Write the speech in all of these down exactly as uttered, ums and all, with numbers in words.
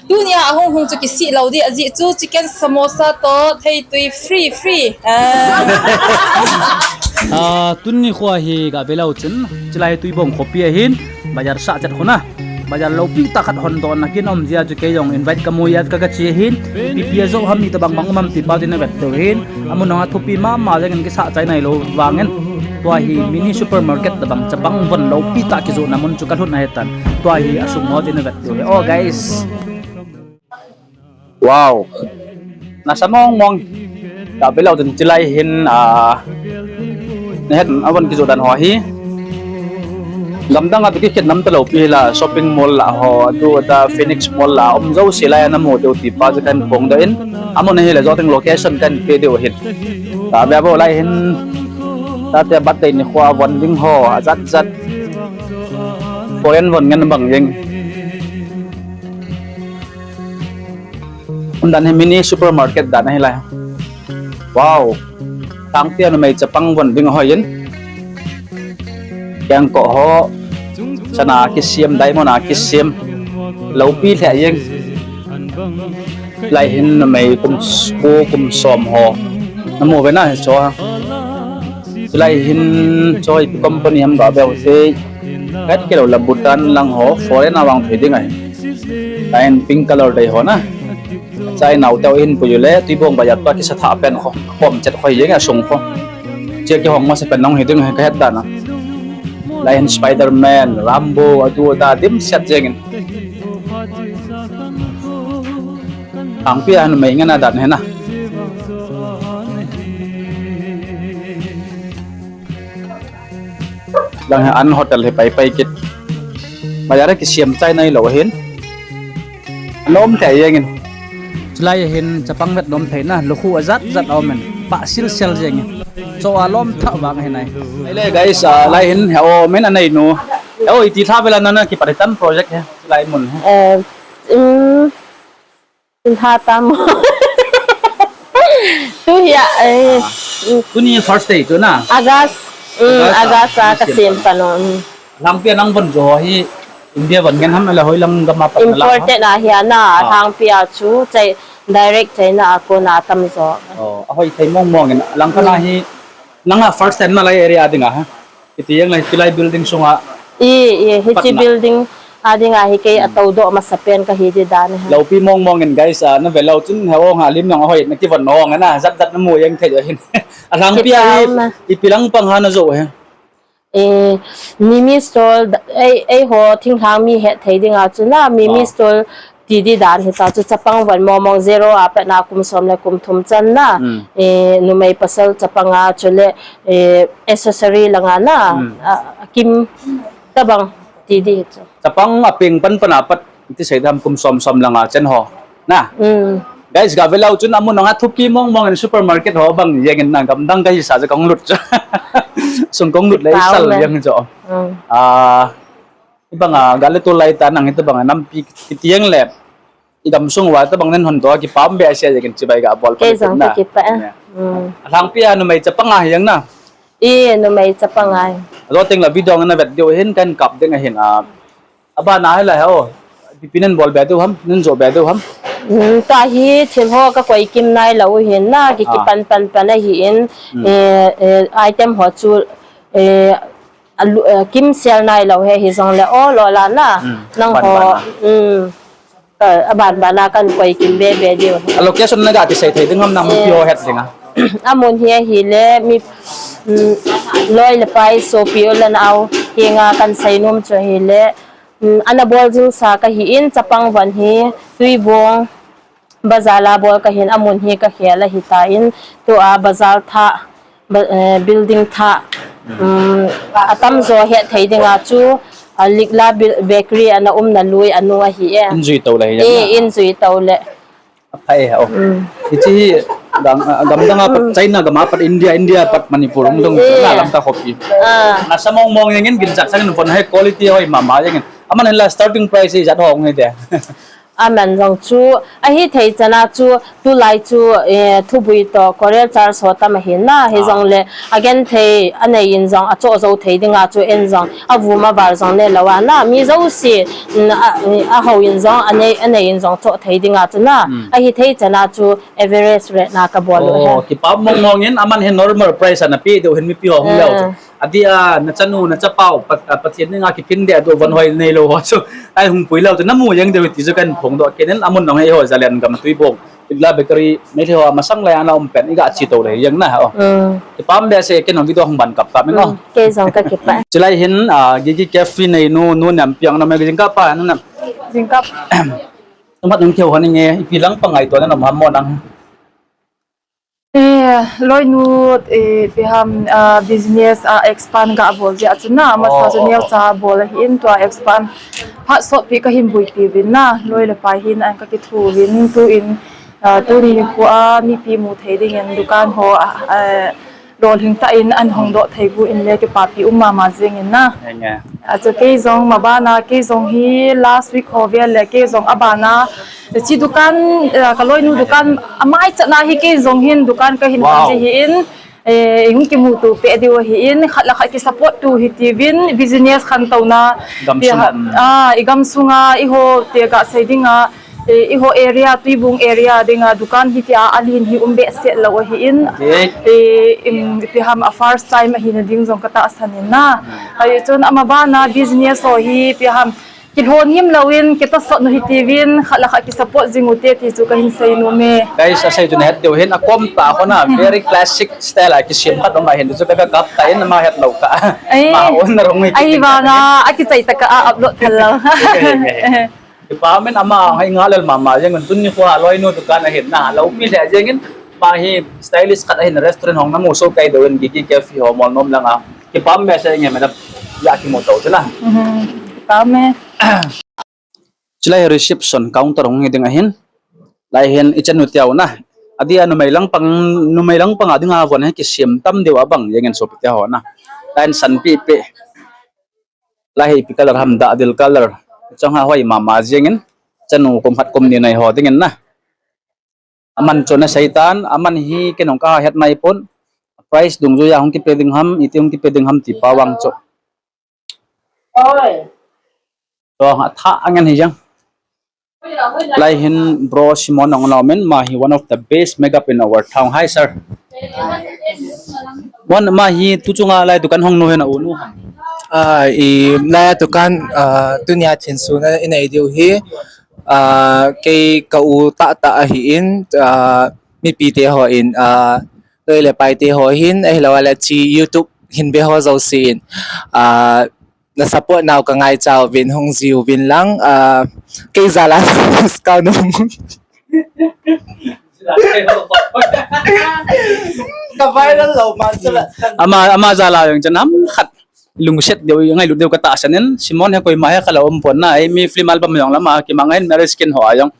Tunia ahung hung chu kisih lou di ajeh chu chicken samosa toh theitui free free. Ah. Ah, tuni khoa hi gah velou chun, chulai Tuibong khopi ahin, bazar sah chet khu na. Bazar loupi tah khat hon dohna kin um jeh a chu kei jong invite kamu a ka, kache ahin, ipi ipi ajou ham, itobang bang um ham ti pa chu navet diu ahin. Amun a thupi mama jengin kisah chai nailou vangin. Tua hi mini supermarket tobang chapang von loupi tah kijohna mun chu kalhun ahitan. Tua hi asung ho chu navet diu ahi. Oh, guys. Wow. Nasa mong mong. Gah velou chun chulai hin, ah, nahet a von kijoh dan ho hi. Gamdang a toh kikhen nam talou pi hila shopping mall lah ho, atu ata Phoenix Mall lah um jouse lai a namu diu ti pa chu kahin phongdoh in. Amun ahile jouteng location kahin pe diu ahin. Gah ve vo lai hin. Tate birthday nikho a von ding ho, ajat jat. Foreign von ngen bang jeng. Umdan hi mini supermarket dan ahi lai. Wow. Thangpi a numei chapang von ding ahoiyin. Kengkoh ho. Chana kisem, diamond a kisem. Loupi lheh jeng. Lai hin numei kum s-, ko kum som ho. Namu ve na hicho. Chulai hin choi company ham gah veu se. Kat kilou la Bhutan lang ho, foreign a vang thei ding ahi. Lai hin pink color dei ho na. Chai nau teu hin pui u le, Tuibong bazar tua kisa thah pen kho, khom chet kho hi jeng a sung kho. Chia kihong masa pen nong hi ding ahi kahet dan a. Lai hin Spiderman, Rambo, atu ata dimset jengin. Thangpi a numei ngen a dan hi na. Lang hi an hotel hi pai pai kit. Bazar a kisem chai nailou ahin. Anom thei jengin. Chulai hin chapang vet nom thei na, lukhu ajat jat a um in. Pah sil sel jengin. Cho a lom thah vang ahi nai. Ele guys, ah, lai hin he o men anei nu. He o iti tha vela nana kipat hitam project hi. Chulai mun hi. Eh, um, Tha tam. Tu hi a, eh, Ah. Tuni first day chu na? August. Mm, August, August ah, ah, kasem kasem pan. Pan, mm. Lhangpi a nang von jo hi India von ngen ham, ala hoi lang gam a pat na la ham? Imported ahi a na, Ah. Lhangpi a chu, chai, direct China a kona tam jo. Oh, ahoi thei mong mong in. Lang kana Mm. hi, nanga first time nalai area ding a ha? Iti jeng lai, chulai building sunga I, i, hiche patna. Building a dinga hi kei Hmm. atou doh masa pen kahi di dan ha. Loupi mong mong in guys, ah, na ve lou chun he ong ha lim nang hoi na kivon ong na, jat jat na mu jeng thei jo hin. Alhangpi a hi, Kitam na. Ipi lang pang ha na jo he. Eh, mimi stall, da-, ei, eiho thinglhang mi het thei dinga chu na, mimi Ah. stall Ti di dan hita chu chapang von mong mong zero a pat na kum som le kum thum chan na. Mm. Eh, numei pasal chapang a chule, eh, accessory langa na. Mm. A, akim tabang ti di chu. Chapang a peng pan pan a pat ti sei dam kum som som langa chan ho. Na. Mm. Guys, ga ve lou chun amun anga thupi mong mong in supermarket ho bang jeng in na gam dang kahi sa ja kong lut chu. Sung kong lut le Pau isal le. Jeng chu. Mm. Ah, Hibanga, gal le tol lai ta nang hitobanga nampi kiti jeng le, i gamsung uva tobang nen hon to, kipah um behseh jeng in chibai ga bol Kei pon jong na. Ka kipah e. Yeah. Mm. Alhangpi a numei chapang ahi jeng na. I numei chapang ahi. Alo teng la video na vet diu hin kan kap ding ahin a. Abana hi la ho. Ipi pi nen bol be diu ham, nen jo be diu ham. Mm, tua hi thil ho ka koi kim nai lou hin na, ki Ah. kipan pan pan ahi in, Mm. eh, eh, item ho chu, eh, Alu, eh, kimsel nai lou hi, hijongle ol ol a na. Mm. Nang ho, Aban ban a. Mm. Ka, aban ban a kan koi kim be be diu. A location na ga kisei thei ding ham nang Eh. Pi ho het ding a. Amun hi ahile mi, mm, loi le pai sopi u le nao henga kan sei nom chu ahile, mm, ana bol jing sa kahi in chapang von hi Tuibong Bazar la bol kahin amun hi ka khel ahi tan, tua bazar thah, ba-, eh, building thah, um, atam jo het thei dinga chu, ah, Likla bil-, bakery ana umna lui anung ahi e. In jui to la hi. Eh, in jui to le. Aphai ha, oh. Mm. Hiche hi gam, ah, gam dang a pat, Mm. China gam a pat, India, India a pat, Manipur hung dong, Eh. Na lam ta khopi. Ah. Nasa mong mong jeng in ginchat sang in von high quality hoi mama jeng in. Aman hin la starting price hi ijat ho hung hi de. Aman jong chu, ahithei chana chu, tulai chu, eh, thubui toh, Choral Church ho tam ahin na, hijongle, agenthei, anei in jong, achoh jou thei dinga chu, en jong, avum aval jong ne lou a na, mi jouse, mm, a, a hou in jong, anei, anei in jong, choh thei dinga chu na, ahithei chana chu, average rate na kabol u he. Oh, kipah mong mong in, aman hi normal price a nape diu hin mipi ho hung leu chu. Adia, nachanu, nachapau, Pat-, a, Pathen dinga kiphin deh diu van hoi neilou ho chu. Ai hung pui leu chu, namu jeng diu ti chu kahin phongdoh kit in, amun nong hi ho Zalen gam Tuibong. Igla Bakery, Meitei ho, amasang lai ana um pen, iga chi tou le jeng na, oh. Kipah behseh, ken nong video hung ban kap kap in, oh. Kei jong kakipah. Chulai hin, a, Gigi Cafe neinu, nu Nempiang na me jingkah pa, nu Nempiang. Jingkah. Tumat nung keu hon inge, ipi lang pa ngaito na nom ham mo nang. Eh, loinu, eh, ipi ham, ah, business, ah, expand ga bol jeh a chu na, amasa chu neocha bol ahin tua expand. Phat sotpi kahin buipi uvin na, loi le pai hin an kakithu uvin, tuin, ah, tuni nikho a mipi mu thei dingin dukan ho, ah, ah, lolhing tah in an hongdoh thei uvin le kipapi um mama jengin na. Achu kei jong mabana, kei jong hi last week ho vel le kei jong abana, chi dukan, eh, kaloinu dukan, amai chatna hi kei jong hin dukan kahin hon ji hin, eh, ihung kimuto peh diu ahin, khat le khat kisupport tu hitiuvin, business khantouna, ah, igamsunga, eiho te gasei dinga, eh, eiho area, Tuibong area dinga dukan hitia alen hi um behseh lou ahin, eh, ipi ham a first time ahina ding jong katahsan in na. Ahi chun amabana business ho hi ipi ham kilhon him louvin, kitosot u hitiuvin, khat le khat kisupport jing ute ti chu kahin sei nom e. Guys, asei chu nahet diu hin akom tah ho na, very classic style a kisem khat um ahin chu ka, kakap tan ama het lou kah. Ama on na rong hi ahivanga, akichai tah kah a upload thal lou. Kipah men ama, hai ngalel mama jengin tuni nikho a loinu dukan ahin na, loupi lheh jengin, ama hi stylist khat ahin restaurant hong namu soh kei diuvin Gigi Cafe ho mol nom langa. Kipah behseh inge madam, ja kimuto chu na. Kipah e. Chulai hi reception counter hung hi ding ahin. Lai hin ichanu teu na. Adia numei lang pang, numei lang pang a dinga von hi kisem tam diu abang jengin sopi teho na. Lai hin sanpi pi. Lai hi ipi color ham, dahdil color. Chong ha hoi mama jengin. Chanu kum khat kum ni nai ho dingin na. Aman chu nasei tan, aman hi kei jong kahet mai pon. Price dungjuia hung kipe ding ham, iti hung kipe ding ham ti pa vang chu. Oi. Chu athah angen hi jeng. Lai hin bro Simon ong lom in, ama hi one of the best makeup in our town. Hi, sir. One, ama hi tu chunga lai dukan hong nu hin a u nu ham? Ah, i lai dukan, ah, tunia thinsun a inei diu hi, ah, kei ka u tahtah ahin, ah, mipi te hon, ah, loi le pai te ho hin, ahilou le chi YouTube hin ve ho jouse in, ah, na support nau ka ngaicha uvin hung ji uvin lang, ah, kei jal a discount nung. Ka viral lou man chu la. Ama, ama jal a jong chu ham khat lungset diu, ngailut diu katahsan in, Simon hi koima hi kha lou um pon na, ei mi film album jong lama kimang in, Mary Skin ho a jong.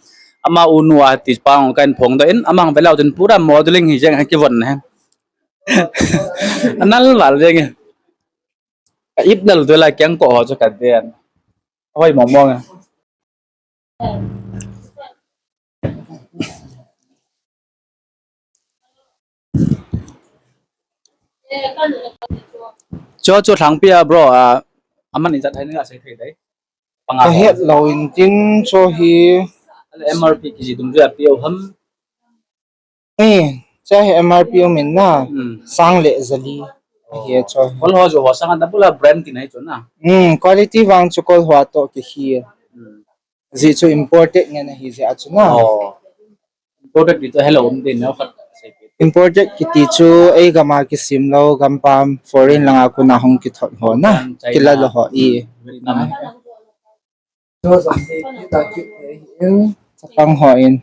Ama u nu a ti pa jong kahin phongdoh in, ama jong ve leu chun pura modeling hi jeng hi kivon na hi. Anal val jeng e. Ka ip nal tu la kiang ko ho chu ka den. Hoi mong mong e. Chu, chu thangpi a bro, a, aman ijat hai ni asei thei dai. Panga ho. Ka het lou in tin chu hi. M R P kiji dungjuia pe u ham. Eh, chu hi M R P um in na. Hmm. Sang le jali. Ahi chu. Kol ho jo ho sang a double a brand tin ahi chu na. Hmm, quality vang chu kol ho toh kihi. Hmm. Ji chu imported ngen ahi jeh a chu na. Oh. Imported ti chu hello um din na khat. Imported kiti chu ei gam a kisim lou, gampam, foreign langa kona hung kithot ho na. China. Kila lou ho i. Vietnam. Chu jong hi, hi ta kit thei in, chapang ho in.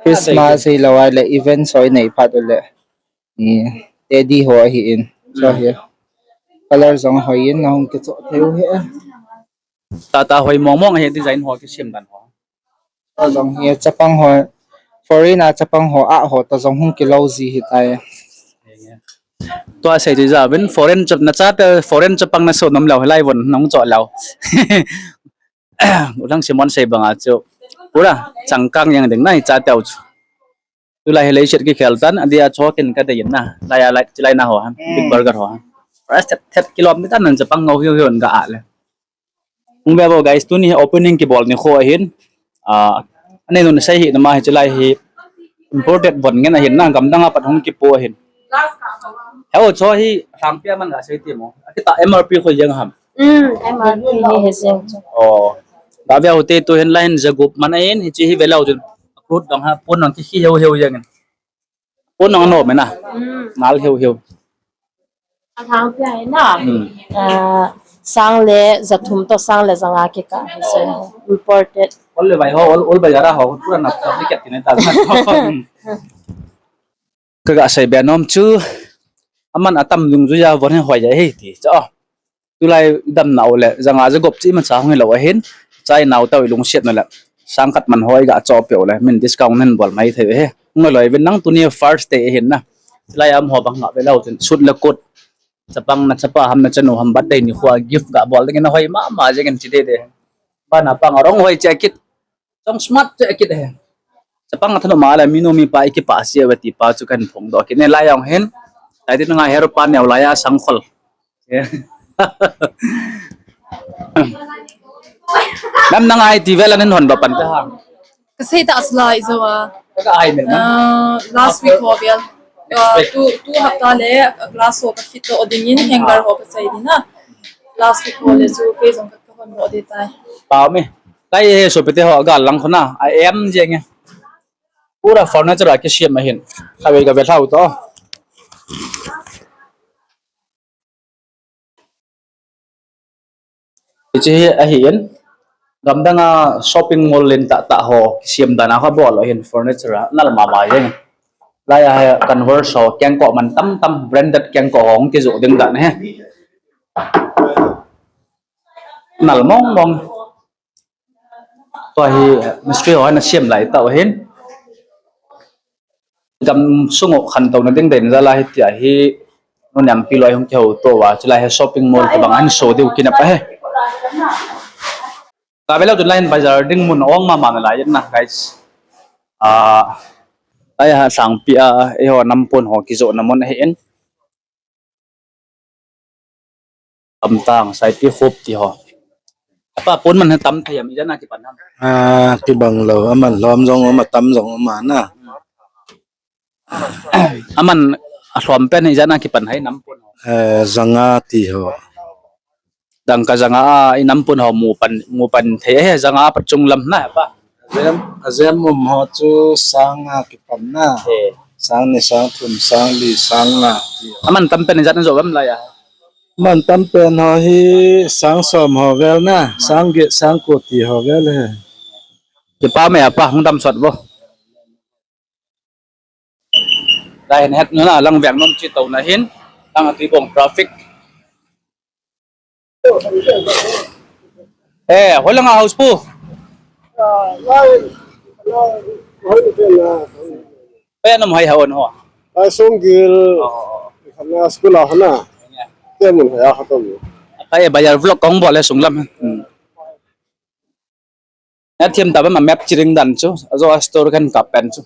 Christmas hilou a le event ho inei phat u le. Ni, teddy ho ahi in. Chu hi. Color jong hoi in, nahung kichoh thei u hi. Tata hoi mong mong ahi design ho kisem dan ho. Chu jong hi, chapang ho, foreign a chapang ho, a ho, toh jong hung kilou ji hi tai. Tua sei ti ja, ven foreign chap, na chate foreign chapang na so nom lou, lai von nong choh lou. U Thang Simon sei banga chu. Pura changkang jeng ding na hiche teu chu. Tulai hi leiset kikhel tan, adia chokin kadei in na. Laiya lai, chilai na ho ha. Big Burger ho ha. Pura thet thet kilom ni tan nan chapang ngou hiu hiu in ga a le. Hung ve vo guys, tuni hi opening kibol nikho ahin. Ah, anei nun sei hi nama hi chilai hi imported von ngen ahin na, gamdang a pat hung kipo ahin. Heo cho hi sangpi a man ga sei ti mo. Akita M R P kho jeng ham. Hmm, M R P hi he jeng chu. Oh. Ga ve u te tu hin line jagup man ahin, hiche hi ve leu chun. Akut dong ha, pon dong ki hi heu heu jeng in. Pon dong no me na. Hmm. Nal heu heu. Athang pia hi na. Hmm. Ah, sang le jathum to sang le janga kikah hi se. Imported. Ol le bai ho, ol, ol bai jara ho, pura na, na ket kine ta. Kaga sei be nom chu, aman atam dungjuiya von hi hoi jai hi ti chu. Tulai damna u le, janga jagop chi imacha hung hilou ahin, chai nau tau i lungset na le, sang khat man hoi ga cho pe u le, min discount hin bol mai thei he. Hung loi vin nang tuni first day ahin na. Chilai am ho bang ga ve leu chun, sut le kut. Chapang na chapa ham na chanu ham birthday nikho gift ga bol ding in ahoi mama jeng in chi de de. Bana pang arong hoi che kit. Chong smart che kit he. Chapang a thanop ma le minu mipa i kipah se ve ti pa chu kan phong doh kit ne lai jong hin. Lai ti ngai her pa neo lai a sangkhol. Nam na ngai ti ve la nin hon ba pan te ha. Ka sei ta asla i zo a. Ka ai men na. Ah, last week ho vel. Ah, tu, tu hapta le glass ho ka fit to ding in hanger ho ka sei ding na. Last week ho le chu kei jong ka, ka hon ho de tai. Pa me. Lai he so pe te ho ga lang khona. A em je nge. Pura furniture a kisiam ahin. Ka ve ka ve thau to. Hiche hi ahin, gamdang a shopping mall len tah tah ho, kisiam dan a kha bol ahin furniture a, nal mama jeng. Lai a hi Converse ho, kengkoh man tam tam, branded kengkoh ho, hung kijoh ding dan hi. Nal mong mong. Tua hi mistri ho ana siam lai tau ahin. Gam sung u khantouna ding deina jal a hitia hi, nuneng pi loi hung kihou to uva, chulai hi shopping mall tabang ahin so diu kinep ahi. Ka ve leu chun lai hin bazar ding mun ong mama nalai in na, guys. Ah, lai ha sangpi a, eiho nampon ho kijohna mun ahin. Tamtang, saipi khup ti ho. Apa pon man tam thei am, ijat a kipan ham? Ah, kibang lou, aman lhom jong um, atam jong um ana. Aman alhom pen ijat a kipan ham nampon ho? Eh, janga ti ho. Dangka janga a, i nampon ho mu pan, mu pan thei, eh, janga a pat chunglam na, apa. Ajem, ajem um ho chu sang nga kipan na. Eh. Sang ni, sang thum, sang li, sang nga ti. Aman tam pen ijat a jo bam lai a. Aman tam pen ho hi sang som ho vel na, sang get, sang ko ti ho vel he. Kipa me apa, hung dam sot vo. Lai hin het nuna lang veng nom chi to na hin, lang ati bong traffic. Eh, holang a house pu. Pe nom hai haon ho. Ai song gil. Oh. Khana school a khana. Te mun hai a khatam. Kai bayar vlog kong bol le sunglam. Hmm. Na thiam ta ba ma map chiring dan chu, ajo a store kan kap pen chu.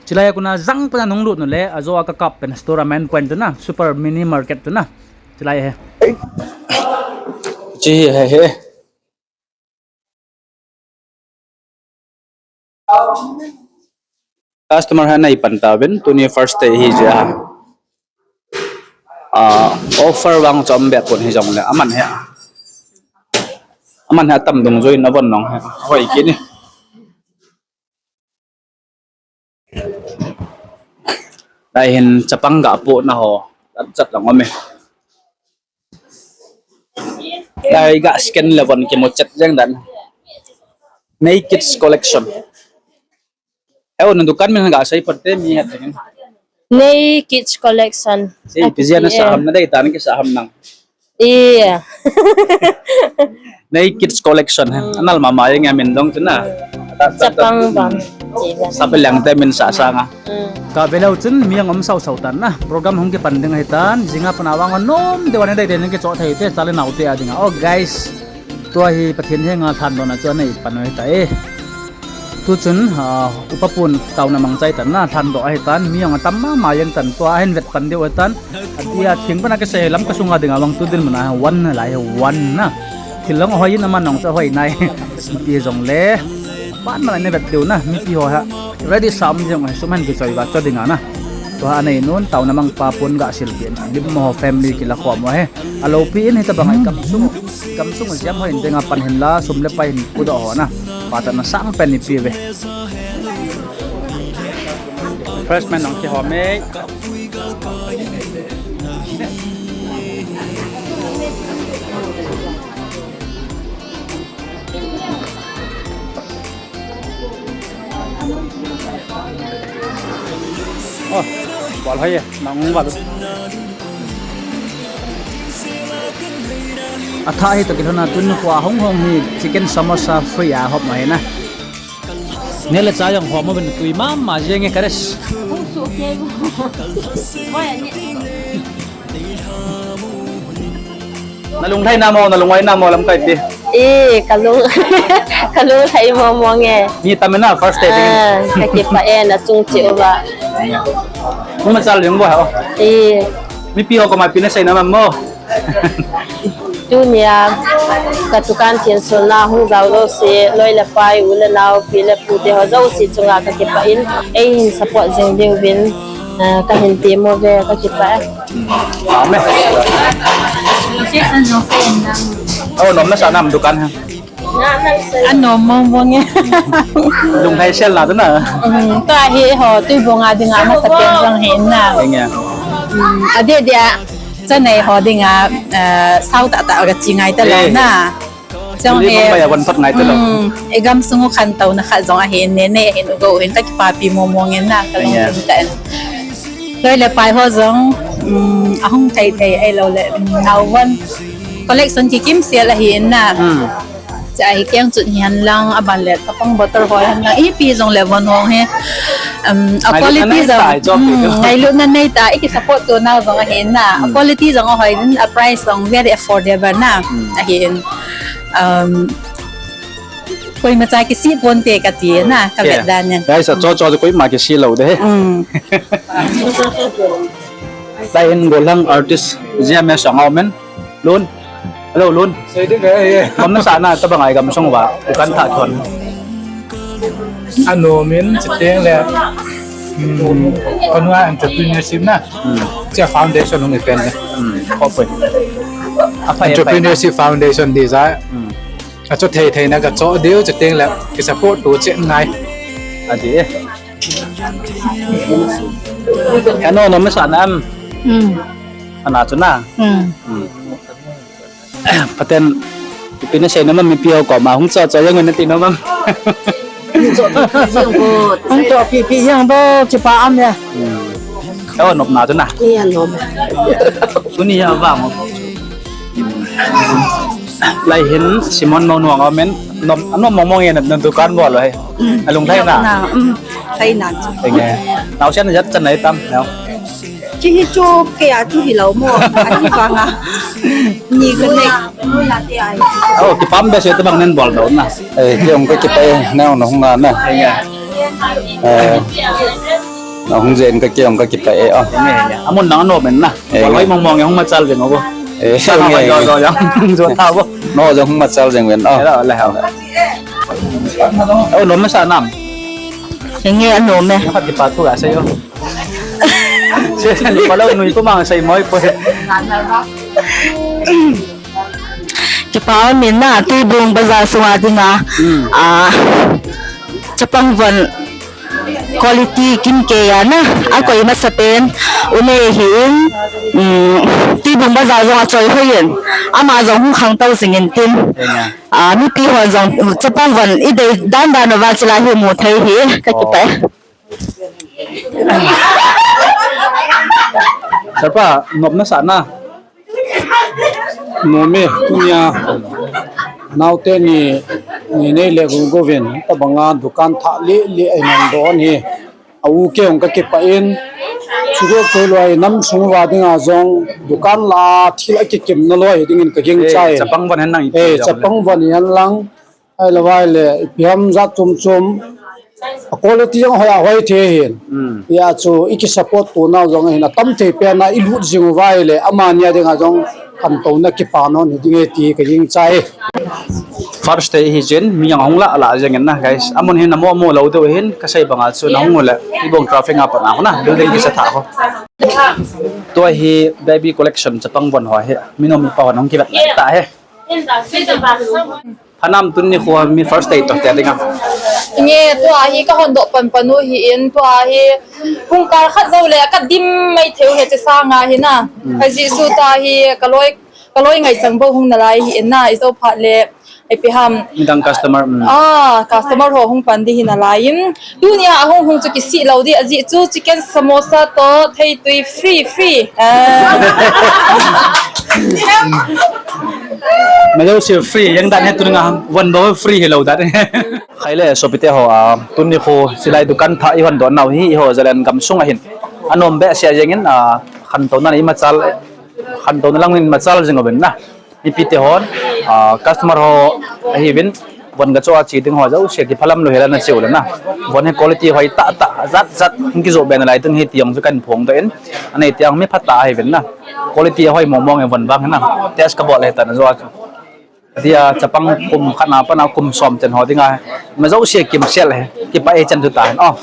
Chilai a kuna jang pana nung lut nu le, ajo a ka kap pen store a main point tu na, super mini market tu na. Chilai he. Chi he he. Customer ha nei pan ta ven, tuni first day hi jeh a. Ah, offer vang chom be pon hi jong le, aman he. Aman he tam dungjui na von nong he. Hoi kini. Lai hin chapang ga po na ho. Chat chat lang ome. Lai ga scan le von kimu chat jeng dan. Nei Kids Collection. He, na dukan min ga sei patte mi het ding. Nei Kids Collection. Sei, pi jia na sa ham na dei tan ki sa ham nang. Iya. Nei Kids Collection he. Hmm. Anal mama jeng a min dong chu na. Hmm. Chapang bang. Sabe lang te min sa sa nga. Hmm. Ka ve leu chun mi ang om sau sau tan na. Program hung kipan ding ahi tan. Jing a pana vang nom deu a nei dei dei ning kicho thei te chale nau te a ding a. Oh guys. Tua hi Pathen henga thanlona chu anei pan u ahi tai. Tuchun, ah, upa pun taona mangchai tan na, lhandoh ahi tan, mi jong atam mama jeng tan, tua ahin vet pan diu ahi tan. Atia thing pana kisei lam kasunga dinga vang tu dinmun a one lai hi one na. Thil jong ahoi in aman jong chu ahoi nai. Mipi jong le. Pan mana ina vet diu na, mipi ho ha. Ready sam jong ahi sum han kichoi va cho dinga na. Tua anei nun taona mangpa pun ga silpeh na. Lim mo ho family kila khom ho he. Alopi in hitabang ai kam sung. Kam sung jam ho in dinga pan hin la, sum le pai hin pudoh ho na. Pachatna sangpen ipi ve. First man nong kihom e. Oh, bol hoi e, nang bol. Atha hi to kilhona tun khua hong hong hi chicken samosa free a hop mai na. Nele cha jong hom uvin tui mama jeng e kares. Hung su ke bu. Boy ani. Nalung lhai na mo, nalung ai na mo lamkai pi. E, kalung. Kalung lhai mo mo nge. Ni tamena first day. Ah, kakipah e, nachung cheh uva. Hung machal jeng bo ha. E. Mipi ho koma ipi nasei na mo. Tunia, ka dukan thensolna hung jao jouse, loi le pai, u le nao, pi le pu te ho jouse chunga kakipah in, eihin support jing diuvin, eh, kahin tem uve, kakipah e. Amen. Oh, nom nasa nam dukan ha. Anom mong mong e. Lunglhai sel na tu na. Um, tua hi ho, Tuibong a dinga masapen jong hi na. Eng e. Um, adeh deh a, chanei ho dinga, eh, sao tah tah kachi ngai talou na. Chong hi. Mumbai a von phat ngai talou. Um, i gamsung u khantouna khat jong ahin, nei nei ahin, u go hin kakipapi mong mong e na, kalung tum ta en. Loi le pai ho jong, um, ahung thei thei ahilou le, um, nao von. Collection kikim sel ahi na. Cha hi keng chun hi hen lang, aban le chapang bottle ho hen lang, ipi jong le von hong hi. Um, a quality jong, um, ngailutna nei ta, i ki support to na jong ahi na. A quality jong ahoi in, a price jong very affordable na. Ahi in. Um, koima cha kisih ponte kati na, kavet dan in. Guys, acho cho koima kisih lou de. Um. Lai hin gollhang artist G M S ang amen. Lun. Hello, Lun. Sei ding e. Kom nasa na tabang ai gamsung uva. Dukan tha thon. Anom in chuteng le. Hmm. Konwa entrepreneurship na. Hmm. Chia foundation hung ipen le. Hmm. Khopoi. Aphai, aphai. Entrepreneurship foundation design. Hmm. Acho thei thei na kacho diu chuteng le. Ki support to cheh ngai. Adi e. Ano, nom nasa nam. Hmm. Ana chu na. Hmm. Hmm. Pathen, ipi nasei nom am mipi ho koma hung cho cho jeng un nati nom am. Hung cho pi pi jeng bo, kipa um e. Hmm. Aw, nopna chu na. Ni a nom. Tuni a vang. Lai hin Simon Mongnuang amen. Nom, nom mong mong e na, na dukan bol lo he. Alung thei na. Na, um, thei na. Eng e. Naosen jat chan nai tam, nao. Chi hi chu kei a chu hilou mo. Ani vang a. Ni ka nei. Oh, kipah behseh tabang nei bol doh na. Eh, kei jong kakipah e, nang nahung na na. Eng e. Eh, nahung jeh in kei jong kakipah e, oh. Eng e, eng e. Amun nang anom in na. Eh, bol hoi mong mong e hung machal jeng o bo. Eh, sa na eng e, eng e. Jo, jo, jo, jo. Jo jong hung machal jeng uvin, oh. Hello, le, hello. Oh, nom nasa nam. Eng e, anom e. Khat kipa thu gasei o. Se, se, ni pa lo nui ko mang sei moi po. Kipa um in na, Tuibong bazar sunga dinga. Hmm. Ah, chapang von quality kim kei a na. Akoi masapen, u nei hi in, um, Tuibong bazar jong achoi hoi in. Ama jong hung khangtou jing in tin. Eng e. Ah, mipi hon jong, chapang von, i dei dan dan uva chila hi mu thei hi, kakipah e. Sir pa, nom nasa na. Nom e, tunia. Naote ni, ni nei le gu gu vin, tabang a dukan thah le le a inang don hi. A u kei jong kakipah in. Chuko koi loi nam sung uva dinga jong, dukan la thil a kikim na loi dingin kaging chai. Eh, chapang von hen lang ipi. Eh, chapang von hen lang. Ahilou vai le, ipi ham jat chom chom, A quality jong hoi a hoi thei hin. Hmm. Hia chu i ki support to nau jong hin atam thei pen a i lut jing uva ahile amani a dinga jong khantouna kipa non hi ding e ti ka jing chai. First day hi jin mi jong hung la la jeng in na guys. Amun hin amo amo lo deu hin ka sei banga chu na hung le i bong traffic a pat na ho na building kisa tha ho. Tua hi baby collection chapang von ho hi. Mi nom mi pa hon hung kivet ta he. Phanam tuni khu mi first date to te dinga. Nge tua hi ka hon doh pan pan u hi in tua hi hung kal khat zo le ka dim mai theu he che sanga hi na. Hmm. Ka ji su ta hi ka loi ka loi ngai chang bo hung na lai hi in na i zo phat le ai pi ham. Midang customer. Hmm. Ah, customer ho hung pan di hi na lai in. Tunia ahung hung chu kisih lo di, ajeh chu chicken samosa to theitui free, free. Ah. Majouse free, jeng dan he tunia von bou free hilou dan. Khai le sopite ho, ah, tuni khu silai dukan thah i hon doh nau hi, i ho Zalen gamsung ahin. Anom behseh jeng in, ah, khantouna i machal, khantouna lang in machal jeng uvin na. Mipite hon, ah, customer ho ahiuvin, von ka cho a che ding ho jouse kiphalam lou hela na cheu le na. Von hi quality hoi tah tah, jat jat, hung kijoh be nalai ding hi ti jong chu kahin phongdoh in. Anei tiang mi phatah ahiuvin na. Quality hoi mong mong e von vang na. Test ka bol le ta na jo a chu. Tia chapang kum khat na pat na kum som chen ho dinga. Majouse kimsel he. Kipah e chan chu ta hen. Oh,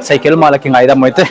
cycle ma la kingaidam mo ite.